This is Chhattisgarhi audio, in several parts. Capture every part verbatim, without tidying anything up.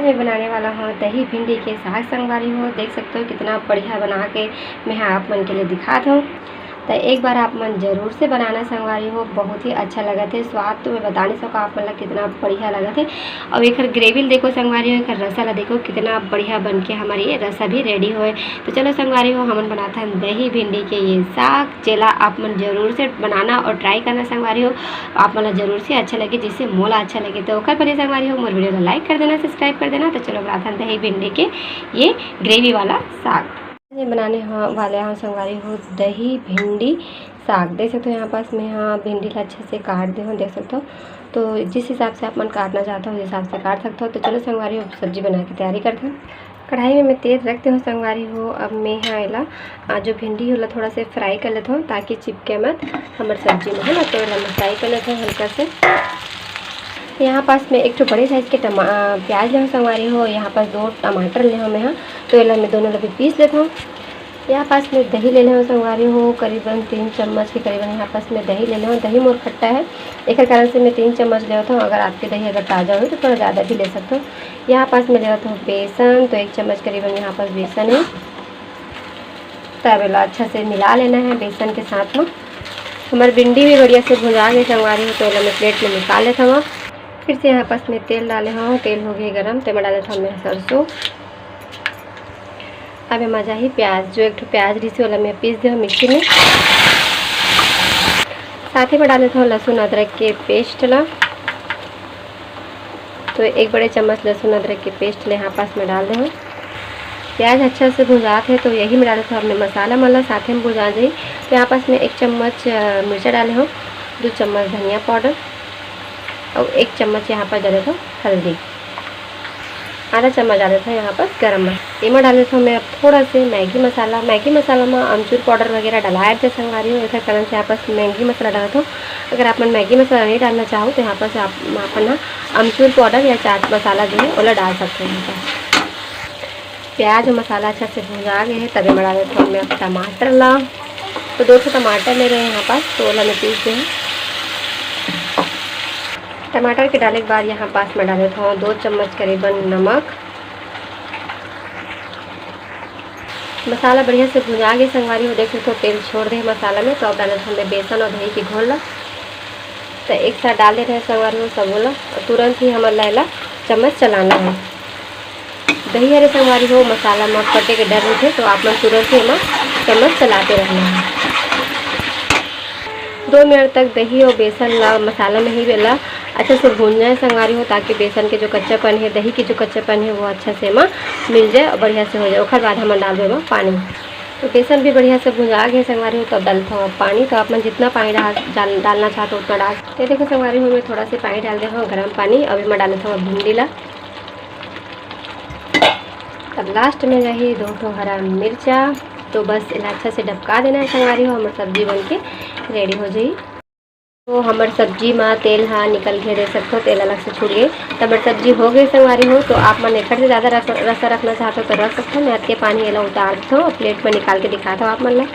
मैं बनाने वाला हूँ दही भिंडी के साग संगवारी हो। देख सकते हो कितना बढ़िया बना के मैं ह आप मन के लिए दिखात हूँ। तो एक बार आप मन जरूर से बनाना संगवारी हो, बहुत ही अच्छा लगत हे। स्वाद तो मैं बता नहीं सको आप मन ला कितना बढ़िया लगत हे। और एकर ग्रेवी ल देखो संगवारी हो, एकर रसा ला देखो कितना बढ़िया बन के हमारी ये रसा भी रेडी होए। तो चलो संगवारी हो, हमन बनात हन दही भिंडी के ये साग, जेला आप मन जरूर से बनाना और ट्राई करना संगवारी हो। आप मन ला जरूर से अच्छा लगे, जैसे मोला अच्छा लगे। तो ओकर पहले संगवारी हो, मोर वीडियो ला लाइक कर देना, सब्सक्राइब कर देना। तो चलो बनात हन दही भिंडी के ये ग्रेवी वाला साग। ये बनाने ह-, वाले हन संगवारी हो दही भिंडी साग। देख सकते हो यहाँ पास मैं ह भिंडी ला अच्छे से काट दे हूँ, देख सकते हो। तो जिस हिसाब से आप मन काटना चाहते हो, उस हिसाब से काट सकते हो। तो चलो संगवारी हो, सब्जी बना के तैयारी करते हैं। कढ़ाई में मैं तेल रख दे हूँ संगवारी हो। अब मैं ह एला, आ, जो भिंडी होला थोड़ा से फ्राई कर लेता हूँ ताकि चिपके मत हमर सब्जी में, है ना। तो एला मैं फ्राई कर लेता हूँ हल्का से। यहाँ पास मैं एक ठो बड़े साइज के टमा-, आ, प्याज ले हूँ संगवारी हो। यहाँ पास दो टमाटर ले हूँ मैं ह, तो एला मैं दोनों ला भी पीस लेता हूँ। यहाँ पास मैं दही ले ले हूँ संगवारी हो, करीबन तीन चम्मच के करीबन यहाँ पास मैं दही ले ले हूँ। दही मोर खट्टा है, एकर कारण से मैं तीन चम्मच लेवत हूँ। अगर आपके दही अगर ताज़ा हो तो थोड़ा ज़्यादा भी ले सकते हो। यहाँ पास मैं लेवत हूँ बेसन, तो एक चम्मच करीबन यहाँ पास बेसन है। तब एला अच्छा से मिला लेना है बेसन के साथ में। हमार भिंडी भी बढ़िया से भुंजा गए संगवारी हो, तो एला मैं प्लेट में निकाल लेता हूँ। फिर से यहाँ पास मैं तेल डाले हूँ, तेल हो गए गरम, तो मैं डाले था मैं सरसों। अब एमा जाही प्याज, जो एक ठो प्याज रिहिस हे, ओला मैं पीस दे हूँ मिक्सी में। साथ ही में डाल देता हूँ लहसुन अदरक के पेस्ट ला। तो एक बड़े चम्मच लहसुन अदरक के पेस्ट ले यहाँ पास में डाल दे हूँ। प्याज अच्छा से भुंजात है, तो यही में डाल देता हूँ अपने मसाला मन ला, साथ में भुंजा जाही। तो यहाँ पास में एक चम्मच, अ, मिर्चा डाले हूँ, दो चम्मच धनिया पाउडर और एक चम्मच यहाँ पर डाले हूँ हल्दी। आधा चम्मच डाल देथव यहाँ पर गरम मसाला। एमा डाल देथव मैं अब थोड़ा से मैगी मसाला। मैगी मसाला में अमचूर पाउडर वगैरह डलाए रहिथे संगवारी हो, एकर कारण से यहाँ पर मैगी मसाला डालत हव। अगर आप मन मैगी मसाला नहीं डालना चाहो तो यहाँ पर से आप अपन ह अमचूर पाउडर या चाट मसाला जो है ओला डाल सकते हो यहाँ पर। प्याज और मसाला अच्छा से भुंजा गए है, तब एमा डाल देथव मैं अब टमाटर ला। तो दो ठो टमाटर ले रहे हैं यहाँ पास, तो ओला मैं पीस दे हूँ। टमाटर के डाले के बाद यहाँ पास मैं डाल देथव दो चम्मच करीबन नमक। मसाला बढ़िया से भुंजा गए संगवारी हो, देख सकते हो तेल छोड़ दे मसाला में। तो अब डाल देथव मैं बेसन और दही के घोल ला। तो एक साथ डाल दे रहे संगवारी हो सबो ला, और तुरंत ही हमन ला एला चम्मच चलाना है। दही हरे संगवारी हो, मसाला में फटे के डर रहिथे, तो आप मन तुरंत ही एमा चम्मच चलाते रहना है। दो मिनट तक दही और बेसन ला मसाला में ही एला अच्छा से भून जाए संगवारी हो, ताकि बेसन के जो कच्चापन है, दही के जो कच्चापन है, वो अच्छा से एमा मिल जाए और बढ़िया से हो जाए। ओकर बाद हमन डालबो एमा पानी। तो बेसन भी बढ़िया से भुंजा गए संगवारी हो, तो अब डालत हव पानी। तो आप मन जितना पानी डाल, डाल, डालना चाहते हो उतना डाल। तो देखो संगवारी हो, मैं थोड़ा से पानी डाल दे हव गरम पानी। अब एमा डालत हव भिंडी ला। तब लास्ट में रही दो ठो हरा मिर्चा। तो बस एला अच्छा से डबका देना है संगवारी हो, हमर सब्जी बन के रेडी हो जाई। तो हमर सब्जी म तेल ह निकल के देख सकथो, तेल अलग से छूट गए। तो हमर सब्जी हो गए संगवारी हो, तो आप मन एकर से ज़्यादा रस, रसा रखना चाहते हो तो रख सकते हो। मैं अतके पानी एला उतार देथव और प्लेट में निकाल के दिखात हव आप मन ला।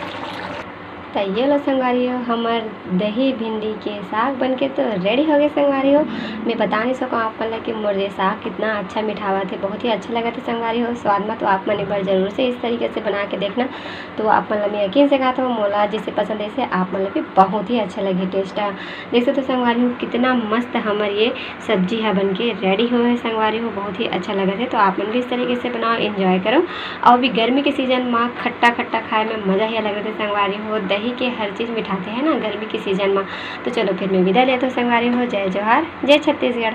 तो ये लो संगवारी हो, हमर दही भिंडी के साग बन के तो रेडी हो गए संगवारी हो। मैं बता नहीं सकूँ आप मन ला कि मोर ये साग कितना अच्छा मिठावत है, बहुत ही अच्छा लगत है संगवारी हो। स्वाद में तो आप मन एक बार जरूर से इस तरीके से बना के देखना, तो आप मन ला मैं यकीन से कहत हव, मोला जैसे पसंद है, ऐसे आप मन ला भी बहुत ही अच्छा लगे टेस्ट। देख सकते हो संगवारी हो, कितना मस्त हमर ये सब्जी ह बन के रेडी हो है संगवारी हो, बहुत ही अच्छा लगत है। तो आप मन भी इस तरीके से बनाओ, एंजॉय करो। और भी गर्मी के सीजन में खट्टा खट्टा खाए में मज़ा ही अलग रहता है संगवारी हो। दही के हर चीज़ मिठाते हैं ना गर्मी के सीजन में। तो चलो फिर मैं विदा लेता हूँ संगवारी हो। जय जोहार, जय छत्तीसगढ़।